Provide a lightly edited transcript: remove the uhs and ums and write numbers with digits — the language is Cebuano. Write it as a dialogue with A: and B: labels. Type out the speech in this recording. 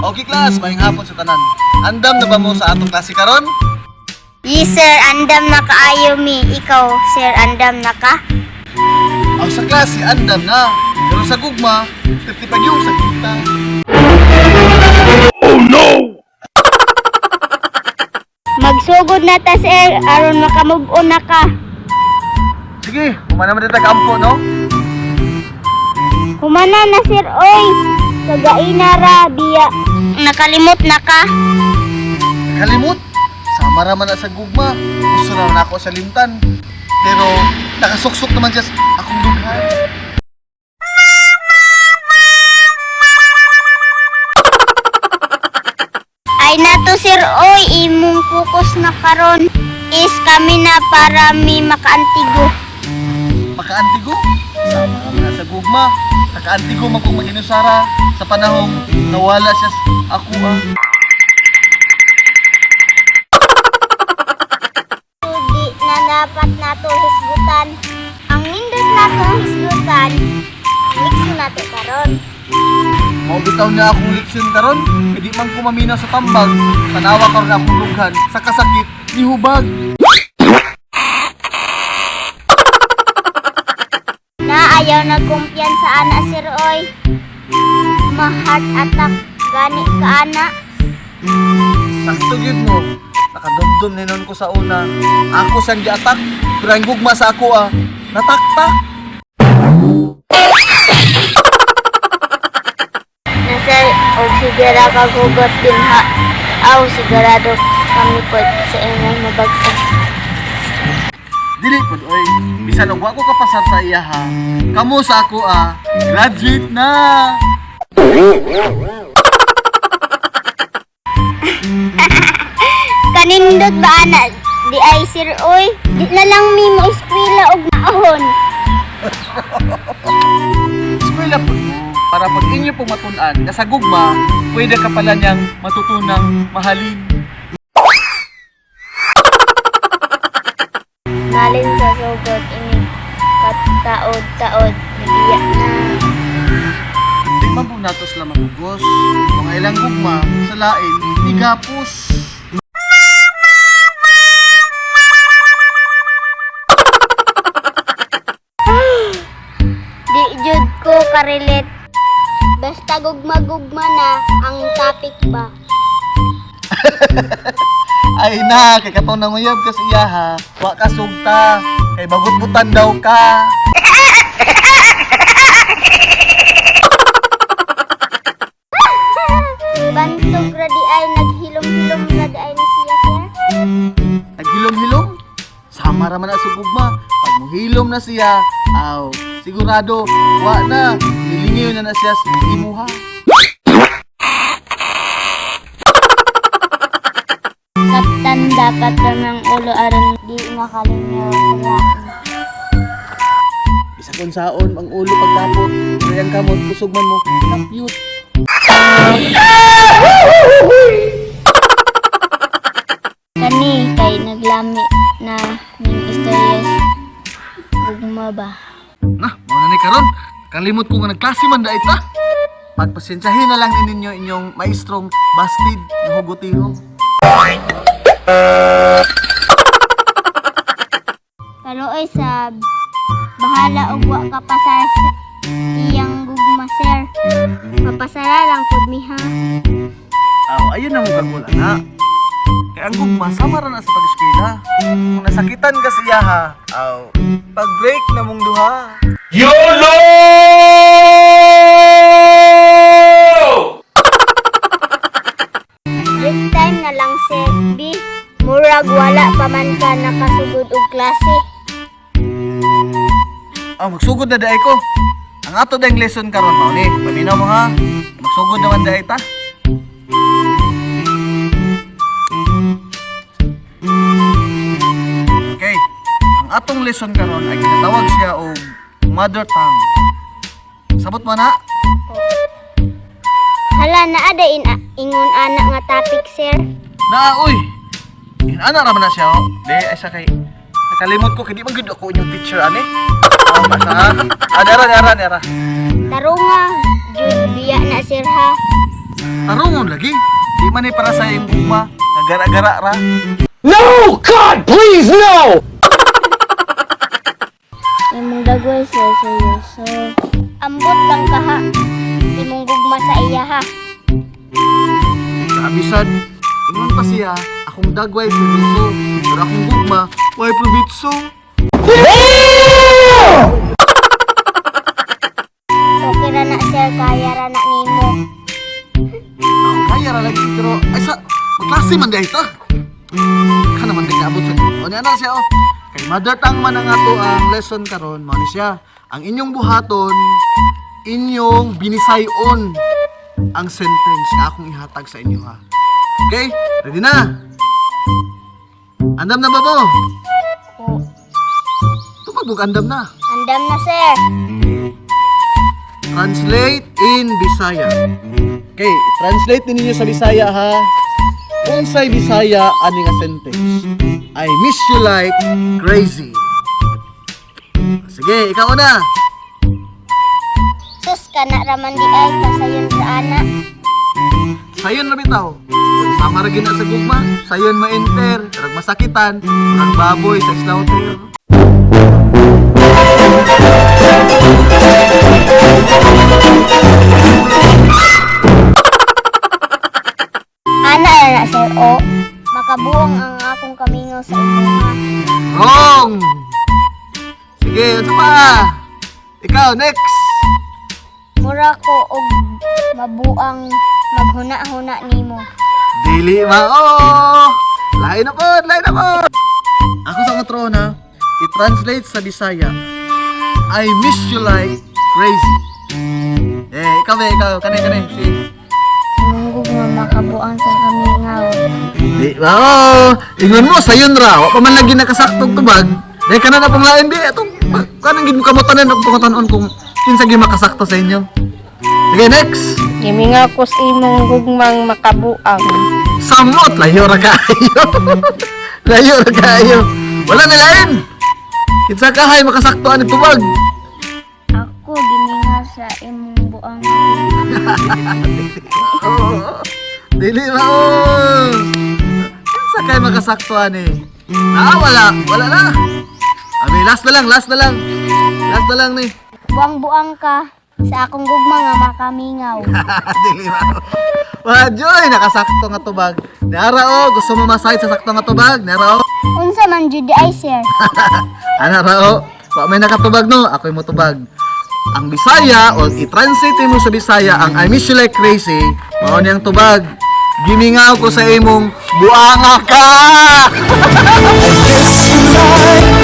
A: Okay class, maayong hapon sa tanan. Andam na ba mo sa atong klase karon?
B: Yes sir, andam na kaayo mi. Ikaw, sir, andam na ka?
A: Aw sa klase andam na. Pero sa gugma, 50 pa yung sa kita.
B: Magsugod na ta sir, aron makamove on na ka.
A: Sige, humana man dito kampo, no?
B: Humana na sir, oy. Kagaina ra biya. Nakalimot na ka?
A: Kalimot. Sama ra man na sa gugma. Gusto ra man ako sa limtan. Pero nakasuksok naman siya sa akong dughan.
B: Ay nato sir, oy, imong focus na karon is kami na para mi makaantigo.
A: Makaantigo. Sama ra man na sa gugma. Nakaantigo man kong maginusara sa panahong nawala siya sa ako ah.
B: Di na dapat nato hisgutan. Ang nindot nato hisgutan, leksyon nato karon.
A: Mao bitaw niya akong leksyon karon, hindi man ko maminaw sa tambag. Tanawa karon akong dughan sa kasakit ni hubag.
B: Na ayaw nagkumpiyansa ana sir oy. Ma heart attack gani ka ana.
A: Sakto gyud mo. Nakadumdum ni nun ko sa una. Ako siyang giatak, pero ang gugma sa ako ah. Nataktak.
B: Na sir, og sigara ka hugot din ha. Aw sigurado kami pod sa imong mabagsak.
A: Dili pod oy. Bisan og wa ko kapasar sa iya ha. Kamo sa ako ah. Graduate na.
B: Kanindot ba ana? Di ay sir oy. Di na lang mi mo eskwela og maahon.
A: Eskwela pod mo. Para pag inyo pong matun-an, nga sa gugma, pwede ka pala niyang matutunang mahalin.
B: Nalin sa sugod inig kataod-taod nibiya na.
A: Di man po nato sila mahugos. Mga ilang gugma sa lain, ni gapos.
B: Di jud ko karelate. Basta gugma-gugma na ang topic ba.
A: Ay na, kay katong nanguyab ka sa iya ha. Wa ka sugta, kay bagot-butan daw ka.
B: Bantog ra di ay naghilom-hilom ra di ay ni siya sir.
A: Naghilom-hilom? Sama ra man na sa gugma. Pag muhilom na siya, aw, sigurado, wa na. Nilingayo na na siya sa imuha.
B: Kaptan dapat ra ng ulo aron di makalingaw sa
A: Isa kung saon, ang ulo pagkapot. Pero ang kamot, kusog man mo, kapyut.
B: Kani kay naglami na ning istorya gugma ba.
A: Na, mao na ni karon. Kalimot ko nga nagklase man dait ta. Pagpasensyahin na lang ni ninyo inyong maestrong bastid na hugotiro.
B: Kaluoy sa bahala og wa ka pasar sa iyang gugma sir. Mapasara lang pud mi ha.
A: Aw, ayun na mo kagula na. Kaya ang gugma, sama ra na sa pag-eskwela. Kung nasakitan ka siya ha, aw, pag-break na mong duha.
C: YOLO!
B: Break time na lang sir. B. Murag wala pa man ka nakasugod og klase.
A: Aw, magsugod na daay ko. Ang ato dayang lesson karon mao ni. Paminaw mo ha. Magsugod naman daay ta. Okay. Ang atong lesson karon ay ginatawag siya og mother tongue. Sabot mo na?
B: Hala naa day ingon ana nga topic sir.
A: Naa oy. Inana ra man na siya oh. Di ay sa kay nakalimot ko kay di man gud ako inyong teacher ani. Oh, basta ha. Ah, dara dara dara.
B: Tarunga jud biya na sir ha.
A: Tarungon lagi. Di man ni para sa iyong gugma, nagara-gara ra.
C: No! God, please, no!
B: Imong dagway, sir, seryoso. Ambot lang ka ha. Imong gugma sa iya ha.
A: Grabe sad. Ingon pa siya, akong dagway seryoso, pero akong gugma, way probitso.
B: Okay ra na, sir, kaya ra na nimo.
A: Aw, kaya ra lagi pero ay sa maklase man di ta. Kana man di kaabot sa. O niya na siya oh. Kay mother tongue man ang ato ang lesson karon, mao ni siya. Ang inyong buhaton, inyong binisayon ang sentence na akong ihatag sa inyo ha. Okay? Ready na? Andam na ba mo?
B: O,
A: Tubag og andam na.
B: andam na, sir.
A: Translate in Bisaya. Okay, translate ninyo sa Bisaya ha. Unsay Bisaya ani nga sentence? I miss you like crazy. Sige, ikaw na.
B: Sus ka na raman di ay kasayon sa ana.
A: Sayon ra bitaw. Sama ra gina sa gugma, sayon ma-enter, karag masakitan, murag baboy sa slaughter.
B: Ana ra na, sir, o. Makabuong ang akong kamingaw sa imuha.
A: Wrong. Sige, unsa pa? Ikaw next.
B: Mura ko og mabuang maghuna-huna nimo.
A: Dili mao. Lain na po, lain na po. Ako sa katrona, i-translate sa Bisaya. I miss you like crazy. Eh, ikaw ba, ikaw, kanay, kanay. Si.
B: Imong gugma makabuang sa kamingaw.
A: Di mao. Ingon mo, sayon ra. Wa pa man lagi nakasaktong tubag. Dahil ka na na pong lain, di. Atong, kanang gid mo kamutanan ako pangutanon kung kinsa gyud makasakto sa inyo. Sige, next.
D: Gimingaw ko sa imong gugmang makabuang.
A: Samot, layo ra kaayo. Layo ra kaayo. Wala na lain. Kinsa kahay makasakto ani tubag.
B: Ako gimingaw sa imong buang.
A: Oo. Dili mao. Kinsa kay makasakto ani? Ah, wala. Wala na. Abi, last na lang, last na lang. Last na lang ni.
B: Buang-buang ka sa akong gugma nga makamingaw.
A: Dili mao. Wa joy nakasakto nga tubag. Nara o, gusto mo masayod sa sakto nga tubag? Nara o.
B: Unsa man jud di ay, sir?
A: Ana ra o. Wa may nakatubag no, ako'y motubag. Ang Bisaya o i-translate mo sa Bisaya ang I miss you like crazy, mao niyang tubag. Gimingaw ko sa imong buanga ka.
C: Miss you like